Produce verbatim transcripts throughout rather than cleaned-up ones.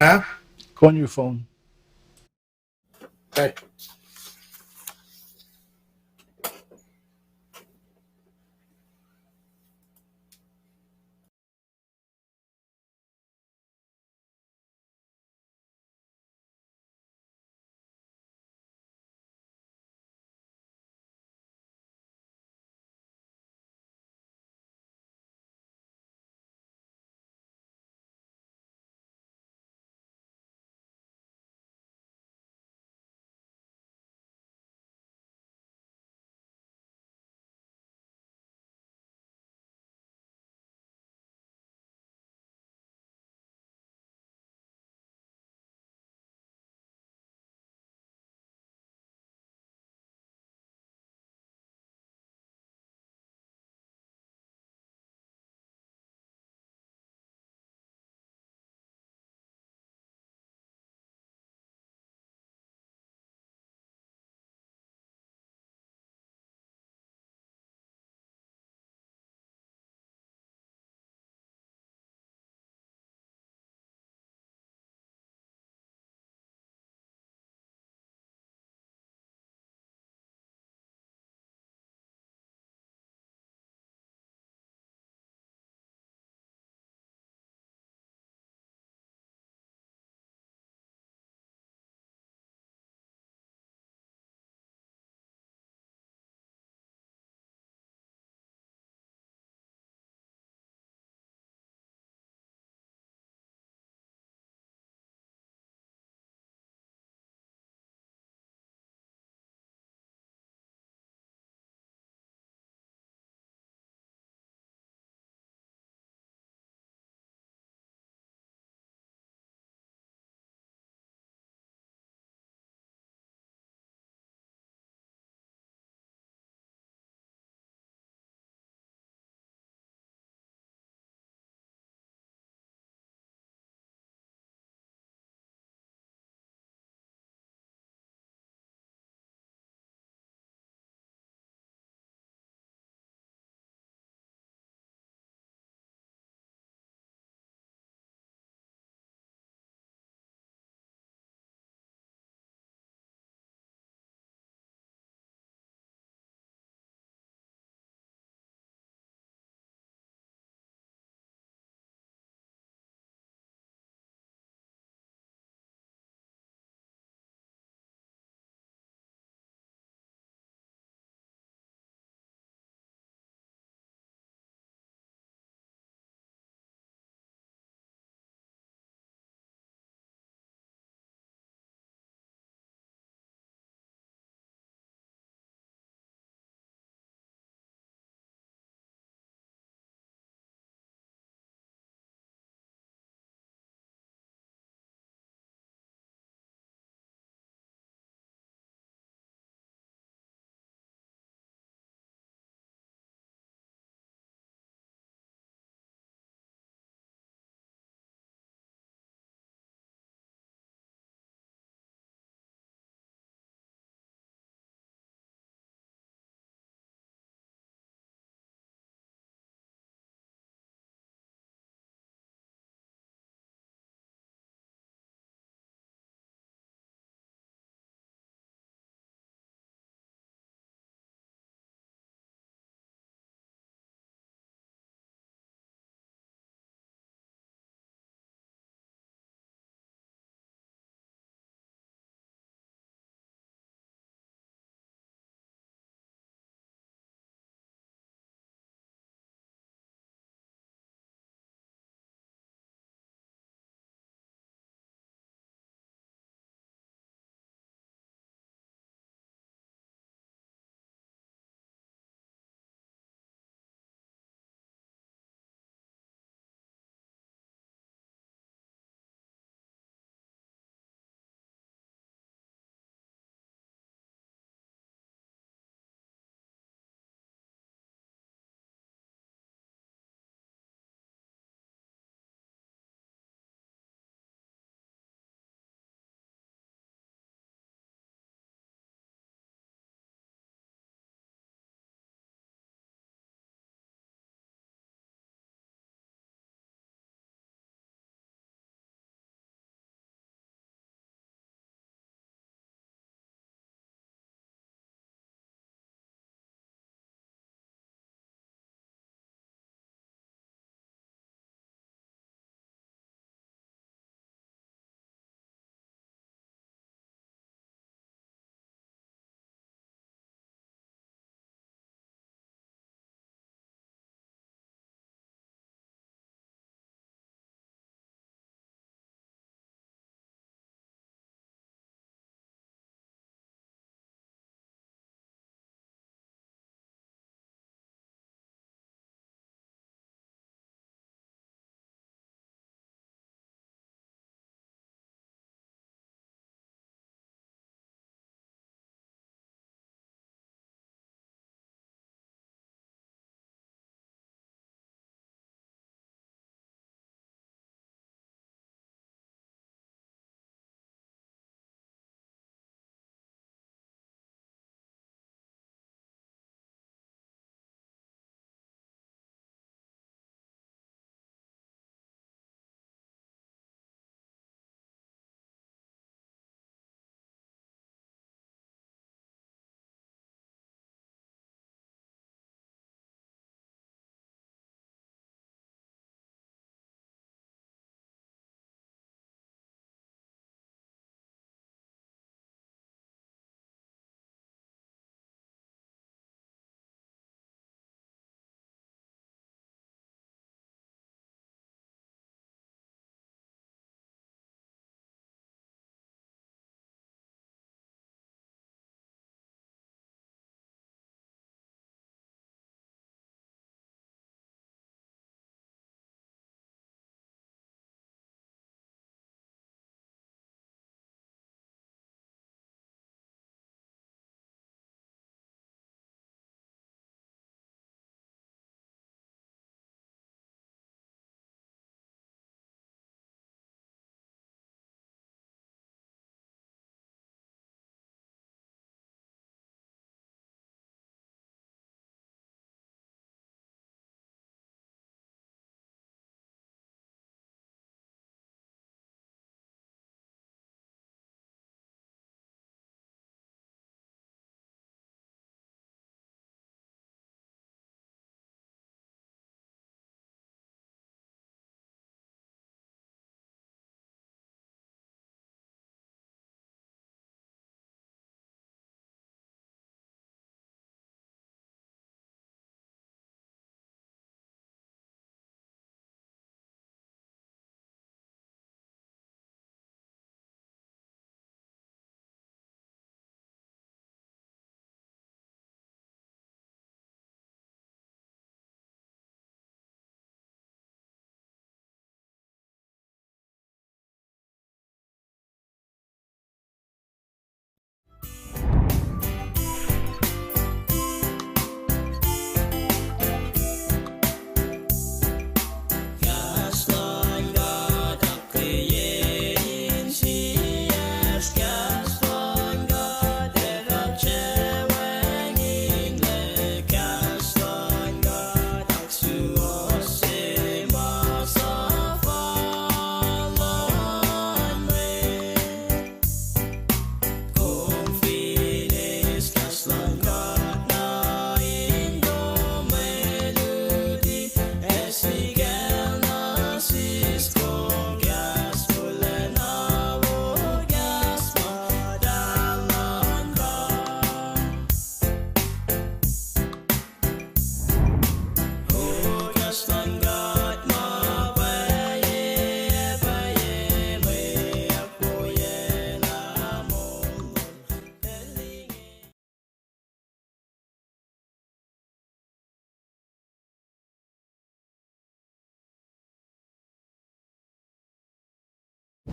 Ah, go on your phone. Hey.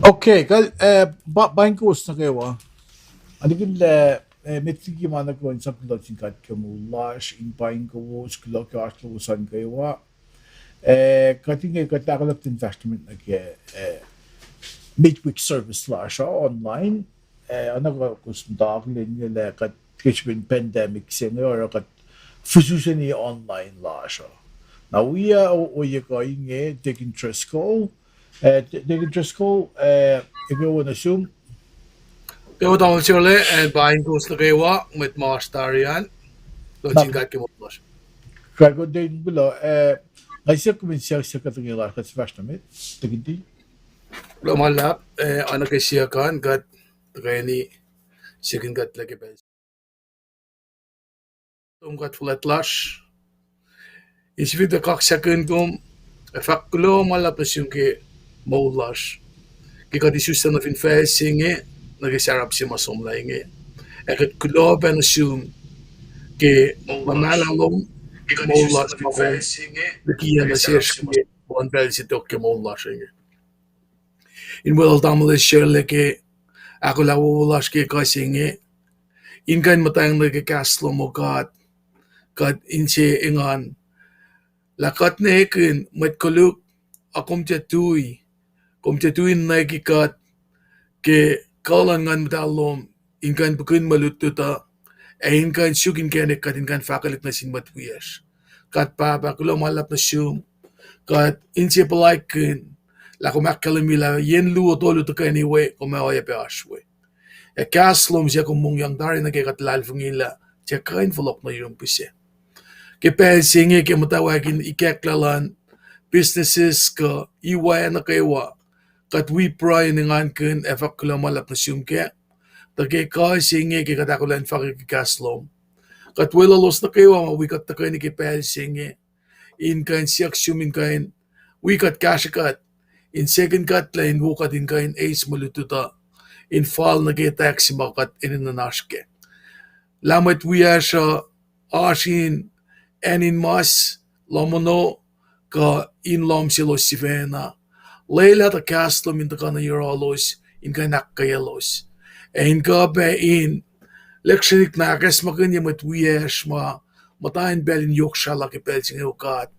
Okay, kal, eh, pa-, paing kowos nuh kwewa. Anikin lah, eh, met liki ma nuh kwewa in sang kuloh nuh sin God ke moul lasr, in paing kowos, kuloh ke oasr lowos an kwewa. Eh, kuht inge kuht ahkolah in fahsr nuh met nuh ke, eh, midweek service lasr uh online. Eh, oacna kowos muhta akihlen inge lah kuht ke srihpen pandemic se inge oruh kuht fisuseni online lasr uh. Na wi ah o-, ohiyac kuh inge, Deacon Driscoll, Eh, Deacon Driscoll, eh, eke wo nuh sum. Ke wo tamuhlwel Sele, eh, paing kowos nuh kwewa, mwet ma oasr tari an. Kuloh sin God ke moul lasr. Kuloh, Deacon, kuloh, eh, nga siyuck kom in siyuck, siyuck kuht inge lasr, kuht fahsr nuh met, Deacon D. Kuloh ma luhlahp, eh, oacna ke siyuck an, kuht tuhkweni siyuck in kuht liki pacl. Tom God fuhlwact lasr, in sifilpac kaksakihn kom, ac fahk kuloh ma luhlahp nuh sum ke moul lasr, ke kuht isuslac nuh fin facl se inge, nuh ke sarap se ma somlah inge. Ac kuht kuloh pac nuh sum ke ma mahla lom, moul lasr ma kom likiyac nuh sesr ke luhn pacl se tok ke moul lasr inge. In weluhl tamuhlwel Sele ke ahkolah wowo lasr ke kuh se inge, in kuh in muhtwacng nuh ke kahs lom, O God, kuht inse engan lah kuht ne ekihn mwet koluk, a kom tiac tui, kom tiac tui in nwacki kuht ke kuh luhn Nguhn Muhtahl lom, in kuh in pukihn mwe lutlut uh, ac in kuh in suk inkacnek kuht in kuh in fahkwelihk nuh sin mwet wiyacsr. God Pahpah, kuloh ma luhlahp nuh sum, kuht inse puhlaikihn lah kom ahkkahlwemye lah yen luo tolu tuhkweni we, kom ac oacyacpac oasr we. Ac kahs lom se kom mongyang tari nuh ke kuht luhlahlfongi lah tiac kuh in fohlohk nuh yurum pihsac. Ke pacl se inge ke muhtwacwacack in ikacklah luhn businesses kuh iwac nuh kwewa, kuht wi pruhe in engankihn ac fahk kuloh ma luhlahp nuh sum kac, tuh ke kuh se inge ke kuht ahkolah in fahkwack ke kahs lom, kuht weluhlos nuh kwewa ma wi kuht tuhkweni ke pacl se inge, in kuh in siyuck sum in kuh in wi kuht, kahsrwe kuht, in second kuhtlac in wo kuht in kuh in eis mwe lutlut uh, in fal nuh ke attack se ma kuht enenuh in oasr kac. Lah mwet wiyacsr uh oasr in acn in mas, lohm ono, kuh in lohm selos sifacna. Lwelah tuh kahs lom in tuhkuh nuh yohrohlos, in kuh in ahkkweyelos, ac in kuh pac in lihksreni na ahkacsmakihnye mwet wiyacsr ma muhta in pacl in yohk srahluh ke pacl se inge, O God.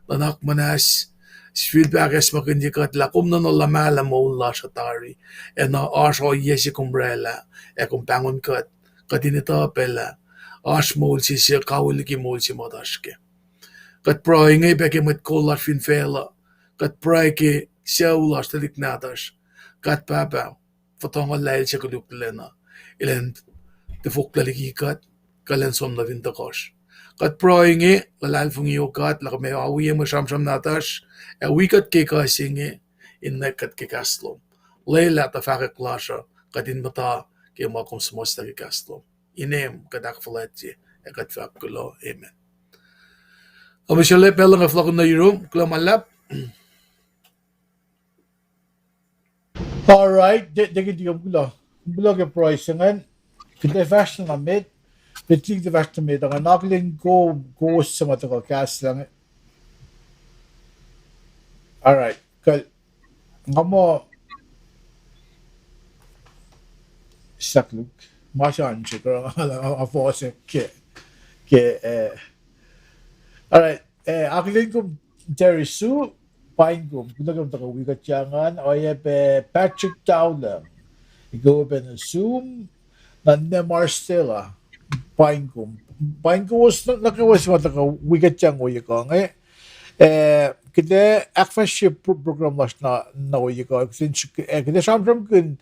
Nuhnak muhnahs, sifilpac ahkacsmakihnye kuht lah kom nuhnuh luhmahlah moul lasr uh tari, ac na oasr ohiyac se kom oraclah, ac kom pahngon kuht, kuht in etuh pac lah oasr moul se suc kawihl liki moul se ma oasr kac. Kuht pruhe inge pac ke mwet kol lasr fin facluh, kuht pruhe ke sucu lasr, tuhlihk nahtuhsr. God Pahpah, fototo lah el suc koluklacna, elan tifoklac liki kuht, kuh elan som nuh fin tohkohsr. Kuht pruhe inge, luhlahlfongi, O God, lah kom ac oacyacpac mwe sramsram nahtuhsr, ac wi kuht ke kuh se inge, in nwack kuht ke kahs lom. Lwelah tuh fahkwack lasr uh kuht in muhta ke ma kom suhmuhslah ke kahs lom. Inem kuht ahkfuhlwactye, ac kuht fahk kuloh, amen. Tamuhlwel Sele, pacl luhn nga fohlohkihn nuh yurum, kuloh ma luhlahp. All right, de, de kihtin kom kuloh. Kom kuloh ke pruhe se ingacn. Kuht ac fahsr na met. Met liki kuht ac fahsr na met, nga akihlen kom, kowos suc ma tuhkuh kahslah inge. All right, kuh nga muh sakluk ma se an srihk nga fohsack ke, ke, eh, all right, eh, akihlen kom Terry Sue, paing kom, kuloh ke kom tuhkuh wi kuht ingacn, oacyacpac Patrick Dowler, ekuh pac nuh sum, na Nemar Stella, paing kom. Paing kowos nuh, nuh kowos ma tuhkuh wi kuht ingacn ohiyac kuh inge. Eh, kuht ac ahkfahsrye pro-, program lasr na, na ohiyac kuh, kuht ac sramsramkihn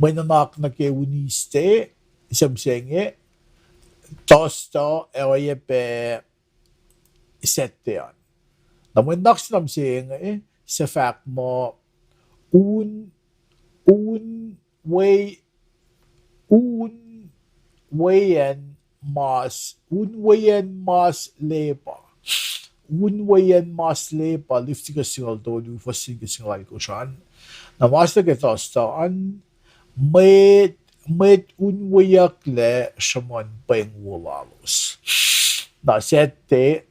mwe nuhnak nuh ke Wednesday, se mihsenge, Thursday, ac oacyacpac Saturday an. Na mwe nuhnak se na mihsenge, suc fahk muh, un, un, we, un, weacng mas, unweacng mas lepa. Unweacng mas lepa, Leviticus singucul tolu, fuhs se ke singucul alkosr an. Na mas nuh ke Thursday an, mwet, mwet unweyucklac sruhmuhn pweng wo lalos. Na Saturday,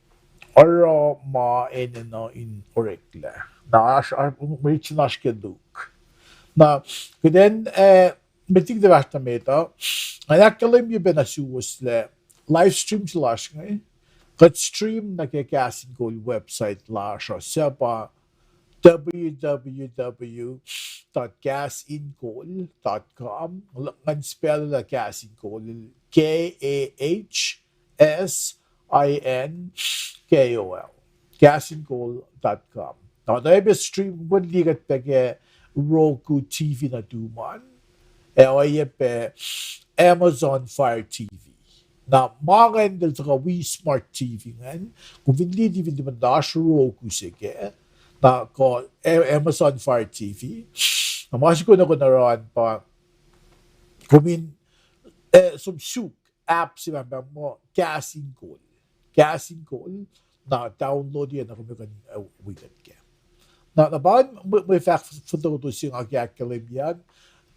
oruh ma enenuh in oreklac. Na oasr, oasr, mwe rit se oasr ke Luke. Na, kuht in, eh, met liki fahsr nuh met uh, nga ahkkahlwemye pac nuh suwos lah live stream se lasr inge, kuht stream nuh ke Kahs in Kol website lasr uh, suc pa w w w dot kahs in kol dot com, ngan spell lah Kahs in Kol, K A H S I N K O L, kahs in kol dot com. Na oacyacpac stream, kom liye kuht pac ke Roku T V nuhtum an, ac oacyacpac Amazon Fire T V. Na ma ingacn el tuhkuh wi smart T V ingacn, kom fin liye T V lihpmacn oasr Roku se kac, na kuh A-, Amazon Fire T V. Na ma se kunohkohn oruh an pa, kom in, eh, som suk app se ma pa muh Kahs in Kol. Kahs in Kol, na download-ye na kom kuh in, eh, wi kuht kac. Na, na pa mwe, mwe fahk fototo se nga ke ahkkahlwemye an.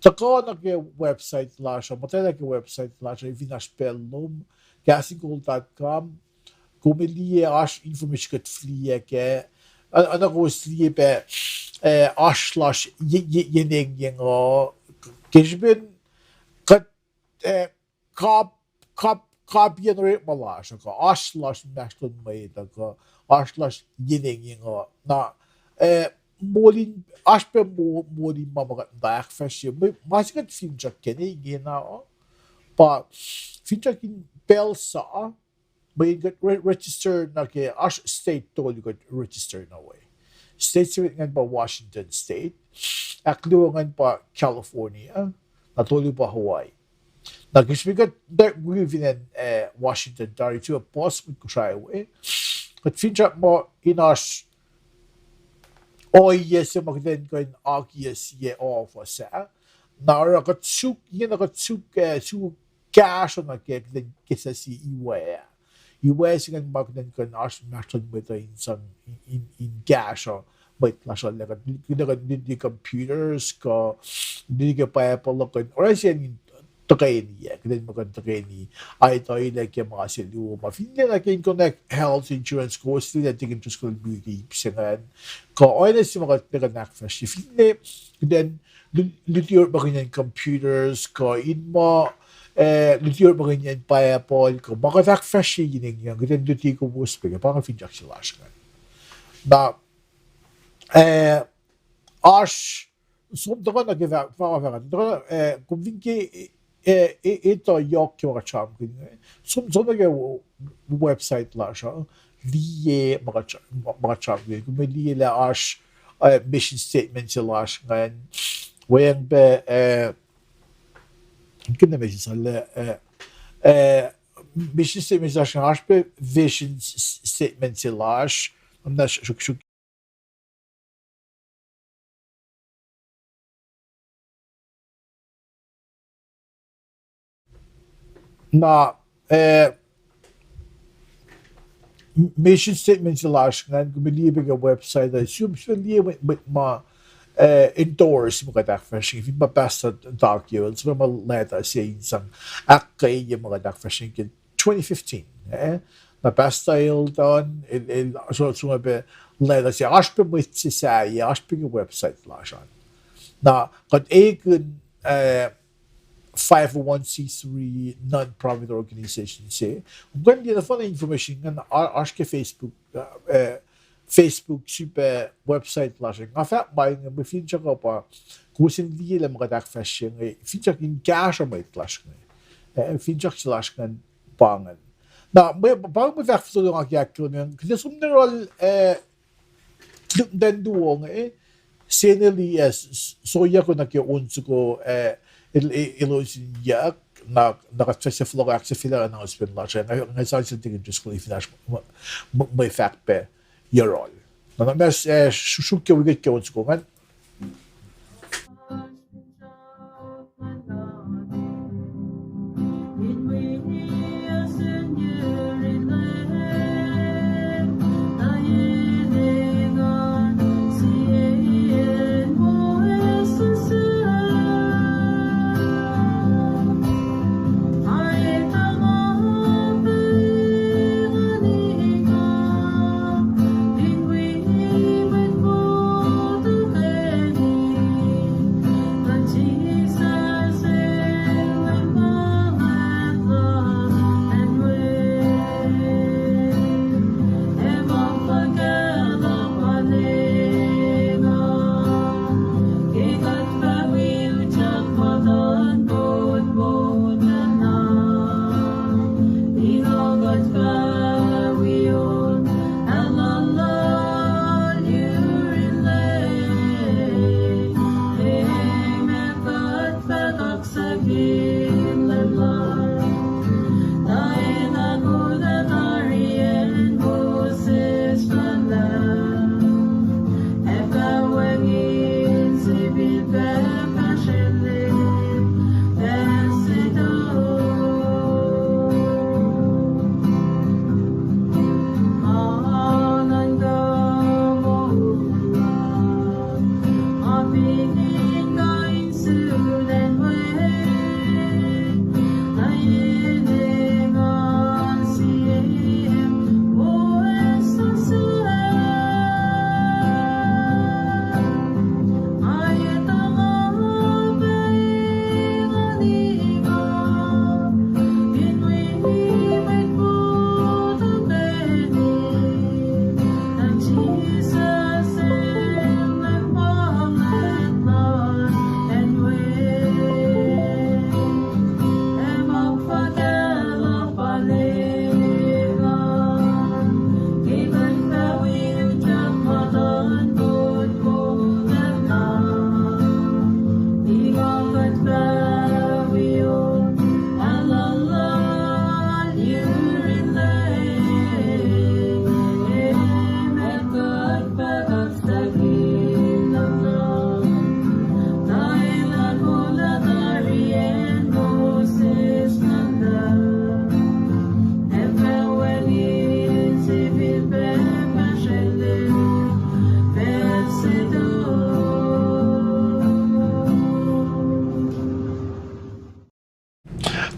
Tuhkuh nuh ke website lasr uh, muhtwacta ke website lasr uh, fin oasr pacl lom, kahs in kol dot com, kom liye oasr information kuht fihliyac kac, a-, oacna kowos liye pac, eh, oasr lasr ye, ye, yen engyeng uh, ke srihpen kuht, eh, kap-, kap-, kapiyacn orekma lasr uh, kuh oasr lasr inmahsrlon mwet uh, kuh oasr lasr yen engyeng uh. Na, eh, moul in, oasr pac mo-, moul in ma ma kuht muhta ahkfahsrye. Ma, ma se kuht finsrak kac ingena uh, pa finsrak in pacl sa, mweyen kuht re-, register nuh ke oasr state tolu kuht register nuh we. State se met ingacn pa Washington State, ahkluo ingacn pa California, na tolu pa Hawaii. Na ke srihpen kuht tuh wi fin acn, eh, Washington tari, tuh puhs mwet Kosrae we, kuht finsrak muh in oasr ohiyac se ma kuht in kuh in akiyac sie ohfohs ah. Na oruh kuht suk, ingena kuht suk, eh, suk kahsruh nuh ke kuht in kihsac sie iwac. Iwac se ingacn ma kuht in kuh in oasr inmahsrlon mwet uh in sang in, in, in kahsruh mwet lasr uh, lah kuht, kuht in kuh in luti computers, kuh luti ke Bible uh, kuh in oruh sie in tuhkweni, eh, kuht in muh kuh in tuhkweni, aituh lah ke ma se luo ma finne nuh ke in connect health insurance, kowos liye lah Deacon Driscoll el wi ke ip se ingacn. Kuh oacna se ma kuht in kuh in ahkfahsrye finne, kuht in lu-, luti orekmakihnyacn computers, kuh in muh, eh, luti orekmakihnyacn Bible, kuh ma kuht ahkfahsrye yen engyeng, kuht in luti kowos pac ke pa inge finsrak se lasr ingacn. Na, eh, oasr, som tuhkuh nuh ke fah-, fah-, fah-, tuhkuh, eh, kom fin ke, eh, eh, etuh yohk ke ma kuht sramsramkihn inge, som, som nuh ke w-, website lasr uh, liye ma kuht sra-, ma kuht sramsramkihn. Kom liye lah oasr, eh, mission statement se lasr ingacn, weacng pac, eh, kena message lah, eh, eh, mission statement se lasr ingacn, oasr pac vision s-, s-, statement se lasr, na sruk, sruk Na, eh, mission statement se lasr ingacn, kom liye pac ke website uh, sum, sum liye mwet, mwet ma, eh, endorse ma kuht ahkfahsrye, fin pa Pastor Doug Yoel, sum ma leta se in sang ahkkweye ma kuht ahkfahsrye ke twenty fifteen, eh? Na Pastor Eldon, el, el, so, sum pac leta se, oasr pac mwet se sahyac, oasr pac ke website lasr an. Na, kuht ekihn, eh, five oh one c three non-profit organization se. Kom kuh in liye nohfohn information ingacn, oasr ke Facebook, uh, Facebook, srihpac website lasr. Nga fahk ma inge mwe finsrak uh pa, kowos in liye lah ma kuht ahkfahsrye inge, finsrak in kahsruh mwet lasr inge. Eh, finsrak se lasr ingacn pa ingacn. Na, mwe, pa mwe fahk fototo nga ke ahkkahlwemye, kuht ac som nuh yohrohl, eh, lututacng luo inge, eh, Seneli, eh, s-, s-, soyuck nuh ke on soko, eh, el-, e-, elos in yuck, na, na kuht fah fohlohk ahksahfyelah announcement lasr, eh, nga, nga sang sel Deacon Driscoll fin oasr mwe, mwe, mwe fahk pac yohrohl. Na, na ma, eh, sru-, sruok ke wi kuht ke on soko ingacn.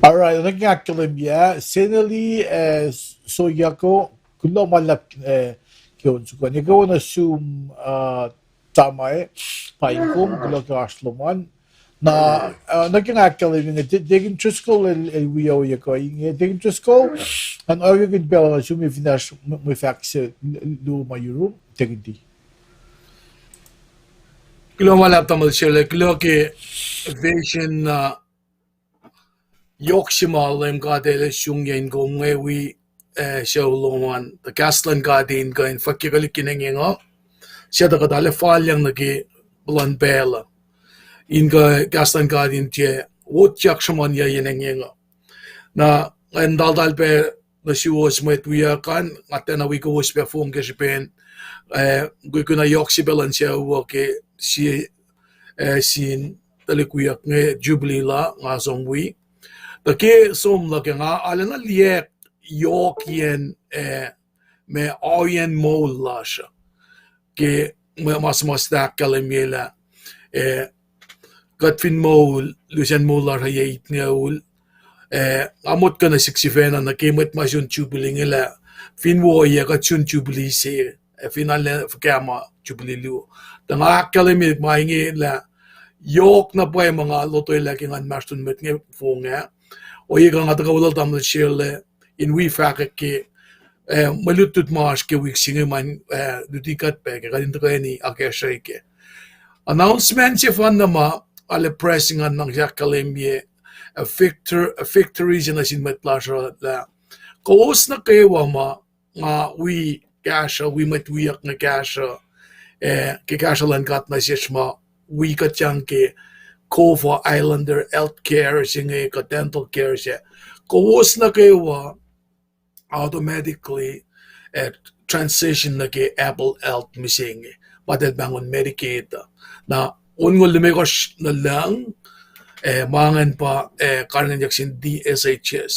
All right, nuh ke ahkkahlwemye, Seneli, eh, Soyako, kuloh ma luhlahp, eh, ke on soko an. Ekuh na sum, uh, Tamae, pa in kom, kuloh ke oasr lom an. Na, uh, nuh ke nga ahkkahlwemye inge, Deacon Driscoll el, el wi ohiyac kuh inge. Deacon Driscoll, an oacyacpac pacl na sum fin oasr mwe, mwe fahk se luo ma yurum, Deacon D. Kuloh ma luhlahp tamuhlwel Sele, kuloh ke vision, uh, yohk se ma Leum God El sungyac in kom inge wi, eh, sucu lom an, tuh kahs luhn God in kuh in fahk ke kuh liki nengeng uh, suc tuh kuht arlac falyang nuh ke luhn pacl uh. In kuh kahs luhn God in tiac wotyak sruhmuhnyuc ye nengeng uh. Na, ngan taltal pac nuh suwos mwet wiyuck an, nga tiacna wi kowos pac fong ke srihpen, eh, kuh kuh na yohk se pac luhn sucu uh ke sie, eh, sin tuhlihk wiyuck inge Jubilee la nga som wi. Tuh ke som luhk ah nga arulacna liye yohkiyacn, eh, ma ohiyacn moul lasr uh. Ke ma, ma suhmuhslah ahkkahlwemye lah, eh, kuht fin moul, lusen moul lasr uh ye itngoul, eh, nga motko nuh sihk sifacna nuh ke mwet ma sun Jubilee inge lah, fin wo yac kuht sun Jubilee se, eh, fin arlac fuhkah ma Jubilee luo. Tuh nga ahkkahlwemye ma inge lah, yohk na pwacye ma nga lotwelah ke ngan masrtun mwet inge fong ah. Ohiyac kuh nga tuhkuh welul tamuhlwel Sele in wi fahkwack ke, eh, mwe lutlut ma oasr ke wik se inge ma, eh, luti kuht pac ke kuht in tuhkweni akacsruhi kac. Announcement sefanna ma arlac pressing an nga ahkkahlwemye, a victor-, a victory se nuh sin mwet lasr uh lah, kowos nuh kwewa ma nga wi kahsruh, wi mwet wiyuck inge kahsruh, eh, ke kahsruh luhn God nuh sesr ma wi kuhtyang ke COFA Islander health care se inge kuh dental care se. Kowos nuh kwewa automatically, eh, transition nuh ke Apple Health mihsenge, ma eltahl pahngon Medicaid uh. Na onngoul limekohsr nuh lucng, eh, ma ingacn pa, eh, karihngihnyuck sin D S H S.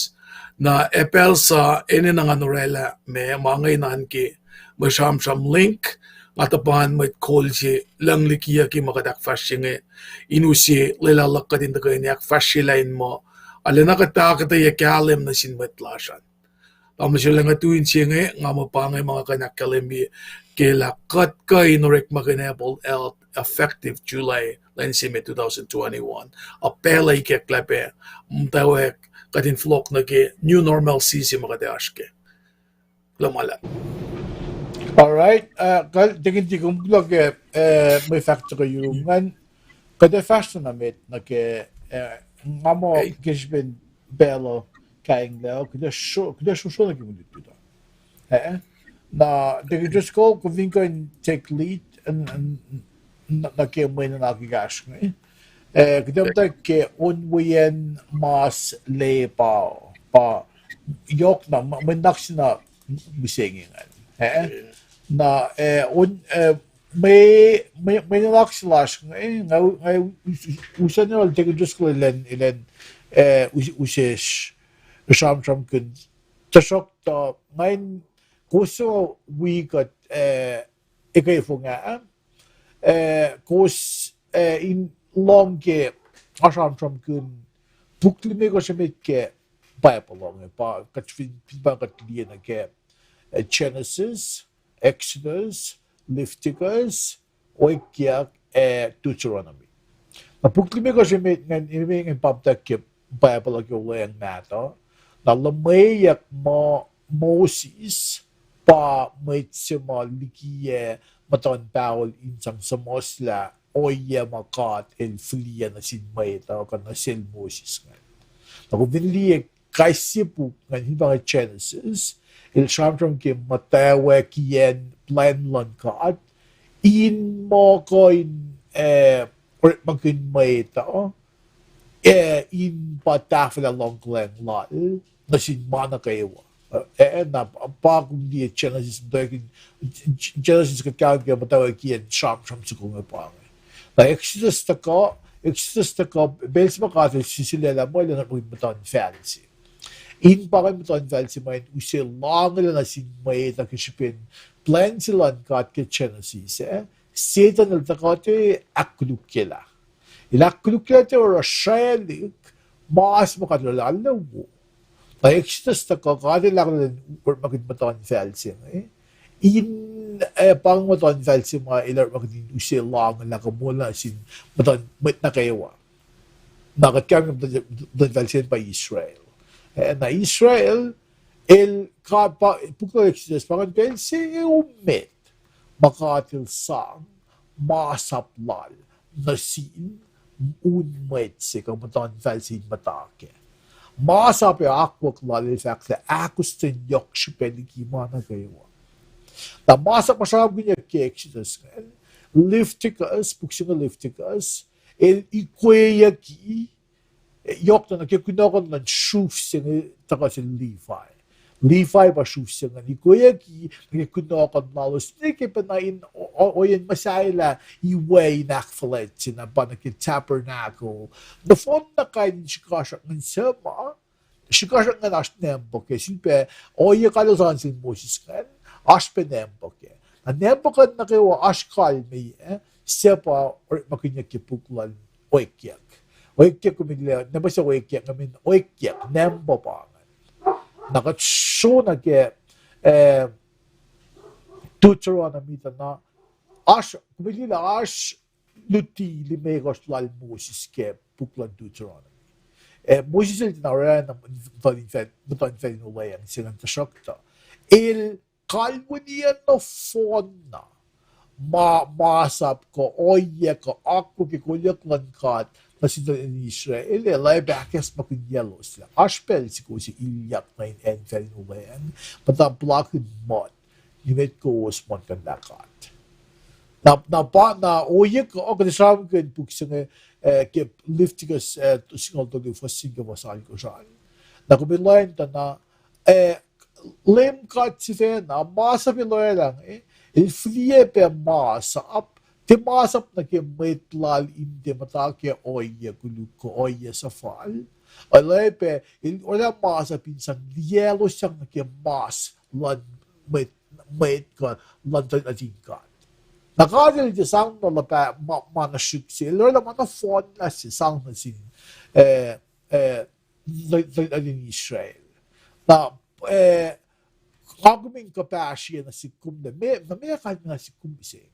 Na ac pacl sa enenuh ngan orwaclah ma, ma inge nuh ke mwe sramsram link, nga tuhpan mwet kol se lucng likiyucki ma kuht ahkfahsrye inge, in use lwelah luhk kuht in tuhkweni ahkfahsryelah in muh, arulacna kuht ahkuhtweyac kahlwem nuh sin mwet lasr an. Tamuhlwel Sele, nga tu in se inge, nga muh pa inge ma nga kuh in ahkkahlwemye ke lah kuht kuh in orekmakihn Apple Health effective July lwen se me two thousand twenty-one. Ac pacl uh ikacklah pac, muhtwacwacack kuht in fohlohk nuh ke new normalcy se ma kuht ac oasr kac. Kuloh ma luhlahp. All right, uh, kal-, Deacon D, kom kuloh ke, uh, mwe fahk tuhkuh yurum ingacn. Kuht ac fahsr na met nuh ke, uh, nga muh ke srihpen pacl uh kainglac, kuht ac sro-, kuht ac srosro nuh ke mwe lutlut uh. Eh? Na, Deacon Driscoll, kom fin kuh in take lead, n-, n-, n-, nuh ke mwe nuhnak ekahsr inge. Eh, kuht ac muhta ke on weacn mas le pa, pa yohk na, mwe nuhnak se na mihsenge ingacn. Eh? Na, eh, on, eh, mwe, mwe, mwe nuhnak se lasr inge, nga, nga us-, us-, usacnal Deacon Driscoll elan, elan, eh, us-, use sramsramkihn. Tuhsruhktuh, nga in kowos suc wi kuht, eh, ekuh fong ah, eh, kowos, eh, in lohng ke nga sramsramkihn puk limekohsr emet ke Bible uh inge, pa kuht fin, fin pa kuht liye nuh ke, eh, Genesis, Exodus, Leviticus, Oekiyac, ac Deuteronomy. Na puk limekohsr emet ingacn, emet ingacn pa muhta ke Bible uh ke Olweacng Mahtuh. Na luhmweyuck muh Moses pa mwet se ma likiyac muhtuhn pahol in sang suhmuhslah ohiyac ma God el fihliyac nuh sin mwet uh kuh nuh sel Moses ingacn. Na kom fin liye kais sie puk ingacn, fin pa inge Genesis, el sramsram ke muhtwacwacackiyacn plwacn luhn God in muh kuh in, eh, orekmakihn mwet uh, eh, in pa tahfwelah luhngkuhlwacng lal nuh sin ma nuh kwewa. Eh, na pa kom liye Genesis, muhtwacwacack, Genesis kuht kahlwem ke muhtwacwacackiyacn sramsram soko inge pa inge. Na Exodus tuhkuh, Exodus tuhkuh, pacl se ma God el sislah muh el orekmakihn muhtuhnfacl se. In pa inge muhtuhnfacl se ma in use lahngolah nuh sin mwet uh ke srihpen plwacn se luhn God ke Genesis, eh, Setuhn el tuhkuh tuh ahkkolukyelah. El ahkkolukyelah tuh oruh sraclihk mas ma God El oraclah wo. Na Exodus tuhkuh God El ahkolah orekmakihn muhtuhnfacl se inge. In, eh, pa inge muhtuhnfacl se ma El orekmakihn in use loango lah kuh moul nuh sin muhtuhn, mwet nuh kwewa. Na kuht kahlwem muhtuhnfacl se inge pa Israel. Eh, na Israel, el, God pa, puk lal Exodus pa ingacn pacl se emet ma God El sang masap lal nuh sin un mwet se kuh muhtuhnfacl se in muhta kac. Masap ac akwuck lal el fahk lah ahkostwen yohk srihpac liki ma nuh kwewa. Na masap ma sramsramkihnyuck ke Exodus ingacn, Leviticus, puk se inge Leviticus, el ikweyucki, yohk na nuh ke kunohkohn luhn sruf se inge tuhkuh sel Levi. Levi pa sruf se ingacn ikweyucki nuh ke kunohkohn lalos ne ke pacna in o-, o-, ohiyacn muhsahelah iwe in ahkfuhlwact se na pa nuh ke tabernacle. Nohfohn na kain in srihkasrak ingacn suc ma, srihkasrak ingacn oasr nampuh kac, sifilpac ohiyac God El sang nuh sel Moses ingacn, oasr pac nampuh kac. Na nampuh kac nuh kwewa oasr kalmeyac, suc pa orekmakihnyuck ke puk luhn Oekyuck. Oekyuck kom liye, nampuh se Oekyuck, I mean, Oekyuck, nampuh pa ingacn. Na kuht sro nuh ke, eh, Deuteronomy tuh na, oasr, kom liye lah oasr luti limekohsr lal Moses ke puk luhn Deuteronomy. Eh, Moses el tiacna oraclah muhtuhnfacl, muhtuhnfacl in olweacng se ingacn, tuhsruhktuh el kalweni nohfohn na ma, masap kuh ohiyac kuh akwuck ke kolyuck luhn God nuh sin Israel, el ac pac ahkacsmakihnyelos lah oasr pacl se kowos ilyak nuh in acnfacl in olweacng, muhta puhlakihn mot, nimet kowos muhlkuhnlah God. Na, na pa, na ohiyac kuh, kuht sramsramkihn puk se inge, eh, ke Leviticus, eh, singucul tolu fuhs se ke fuhs alkosr an. Na kom liye tuh na, eh, Leum God sifacna, masap el oraclah inge, el fihliyac pac masap, tiac masap nuh ke mwet lal in tiac muhta ke ohiyac koluk kuh ohiyac suhfal. El oacyacpac, el oraclah masap in sang liyaclosyang nuh ke mas luhn mwet, mwet kuh luhn tuhlihk nuhtin God. Na God el tiac sang na luhpah ma, ma nuh srihk se, el oraclah ma nohfohnlah se sang nuh sin, eh, eh, tuhlihk nuhtin Israel. Na, eh, nga kom in kuhpahsrye nuh sihk kom lah, meac, na meac kalmac nuh sihk kom mihsenge.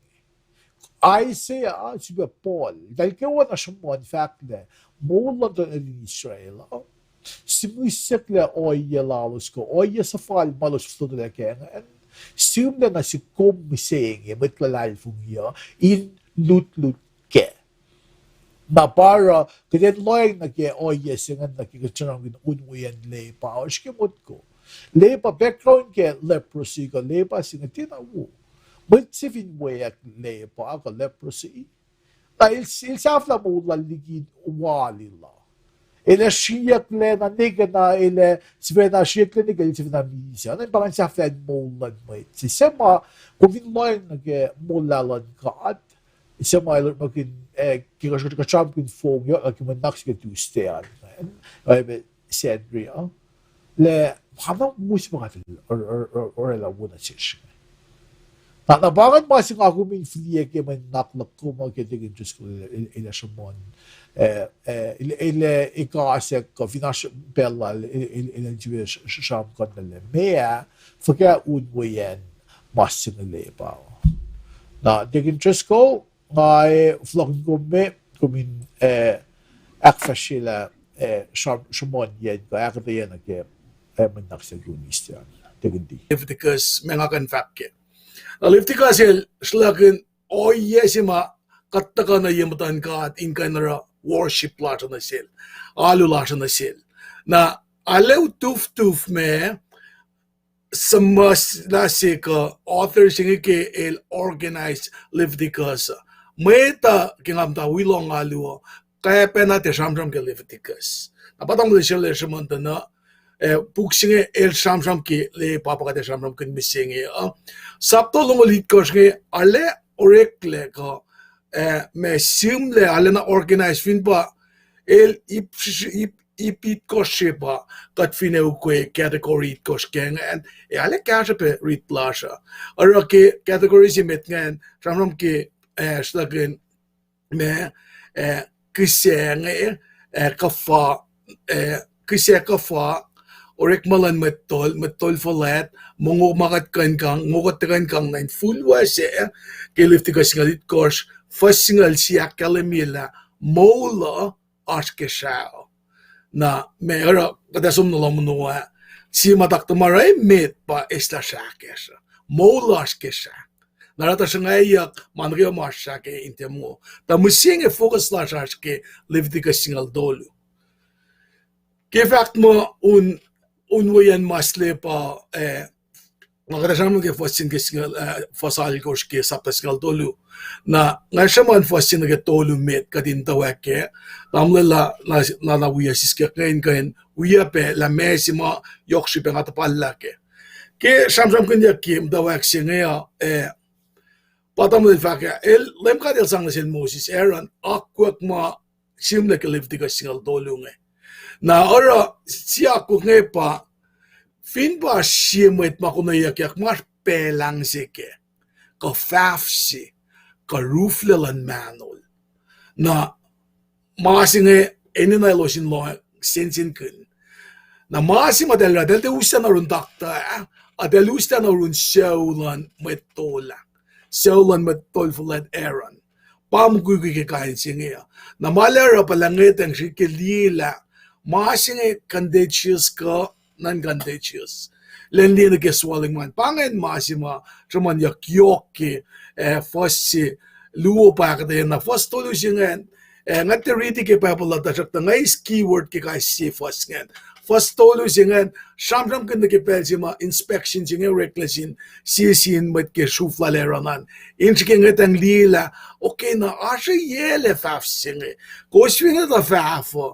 Isaiah, sifilpac Paul, eltahl kwewa na sruhmuhn fahk lah moul luhn tuhlihk nuhtin Israel uh sihmihsyucklac ohiyac lalos kuh ohiyac suhfal ma elos fototolah kac ingacn, sihmlac nuh sihk kom mihsenge, mwet luhlahlfongi uh, in lutlut kac. Na pa oruh kuht in lohacng nuh ke ohiyac se ingacn nuh ke kuht sramsramkihn unweacng lepa uh, srihke motko. Lepa, background ke leprosy kuh lepa se inge tiacna wo. Mwet se fin weack lepa kuh leprosy, na el, el sahflah moul lal liki wal lal uh. El ac sriyucklac na nwe ke na el ac sifacna sriyucklac nwe ke el sifacna misac. Na pa ingacn sahflah in moul luhn mwet se. Suc ma, kom fin lohacng nuh ke moul luhn God, suc ma el orekmakihn, eh, ke kuht sramsramkihn fong yohk nuh ke mwe nuhnak se ke Tuesday an, eh, Sacnri uh, lah ma na wo se ma God el or-, or-, or-, oraclah wo nuh sesr inge. Na, na pa ingacn ma se nga kom in fihliyac ke mwe nuhnak luhk kom uh ke Deacon Driscoll el, el, el ac sruhmuhn, eh, eh, el, el ac ikasack kuh fin oasr pacl lal, el, el, el ac sifacna sramsramkihn lah meac, fuhkah unweacng ma se inge lepa uh. Na Deacon Driscoll, nga, eh, fohlohkihn kom me, kom in, eh, ahkfahsryelah, eh, sram-, sruhmuhnyacn kuh ahkuhtweyac nuh ke, eh, mwe nuhnak se ke Tuesday an. Deacon D. Leviticus, ma nga kuh in fahk kac. Na Leviticus el sruhlahkihn ohiyac se ma kuht tuhkuh nuh ye muhtuhn God in kuh in oruh worship lasr uh nuh sel, alu lasr uh nuh sel. Na arlac utuftuf ma suhmuhslah se kuh author se inge ke el organize Leviticus uh. Mwet uh ke nga muhta wi lohng alu uh, kwacpacna tiac sramsram ke Leviticus. Na pa tamuhlwel Sherley el sruhmuhn tuh na, eh, puk se inge el sramsram ke lepa pa kuht ac sramsramkihn mihsenge uh. Sapta longoul itkohsr inge arlac oreklac kuh, eh, ma sihmlac arlacna organize fin pa el ip, ip, ip itkohsr se pa kuht fin ukwe category itkohsr ke ingacn, ac arlac kahsruh pac rit lasr uh. Oruh ke category se met ingacn, sramsram ke, eh, sruhlahkihn ma, eh, kihsac inge, eh, kuhfa eh, kihsac kuhfa, orekma luhn mwet tol, mwet tol fuhlwact, mongo ma kuht kuh in kang, mongo kuht tuhkuh in kang nuh in full wase, ke Leviticus singucul itkohsr, fuhs singucul sie ahkkahlwemye lah moul uh oasr ke srah uh. Na ma oruh kuht ac som nuh lohm ono ah, sie ma taktuh ma oruh emet pa eslah srah kacsr uh. Moul oasr ke srah. Na oruh tuh sruhngwacyuck ma nuh kwewa ma oasr srah ke in tiac mongo. Tuh mihsenge focus lasr oasr ke Leviticus singucul tolu. Ke fahk muh un, un weacng ma sle pa, eh, nga kuht ac sramsram ke fuhs sin ke singucul, eh, fuhs alkosr ke sapta singucul tolu. Na nga sruhmuhn fuhs se nuh ke tolu met kuht in tuh wak kac, tamuhlwel la, na, na, na wia siskyak inge in kuh in wia pac lah ma se ma yohk srihpac nga tuhpallah kac. Ke sramsramkihnyuck ke muhtwacwacack se inge uh, eh, pa tamuhlwel fahk ah, el, Leum God El sang nuh sel Moses, Aaron, akwuck ma sihmlac ke Leviticus singucul tolu inge. Na oruh sie akwuck inge pa, fin pa sie mwet ma konweyuckyak ma oasr pacl se kac, kuh fahf se, kuh ruflac luhn mahnol. Na ma se inge enenuh elos in lohacng sensenkihn. Na ma se ma eltahl oruh, eltahl tiac us na oruh in taktuh ah, eltahl us na oruh in sucu luhn mwet tol ah, sucu luhn mwet tol fuhlwact Aaron. Pa mukwikwi ke kain se inge uh. Na ma el oruh pa lah ngwetacng srihke liye lah ma se inge contagious kuh non-contagious. Lwen liye nuh ke swelling ma pa ingacn ma se ma sruhmuhnyuck yohk ke, eh, fuhs se luo pa ahkuhtweyac na fuhs tolu se ingacn, eh, nga tiac riti ke Bible uh tuhsruhktuh nga eis keyword ke kais sie fuhs ingacn. Fuhs tolu se ingacn, sramsramkihn nuh ke pacl se ma inspection se inge oreklac sin, sie sin mwet ke sruhf lal Aaron an. In srihke ngwetacng liye lah, okay, na oasr yac lac fahf se inge. Kowos fin etuh fahf uh,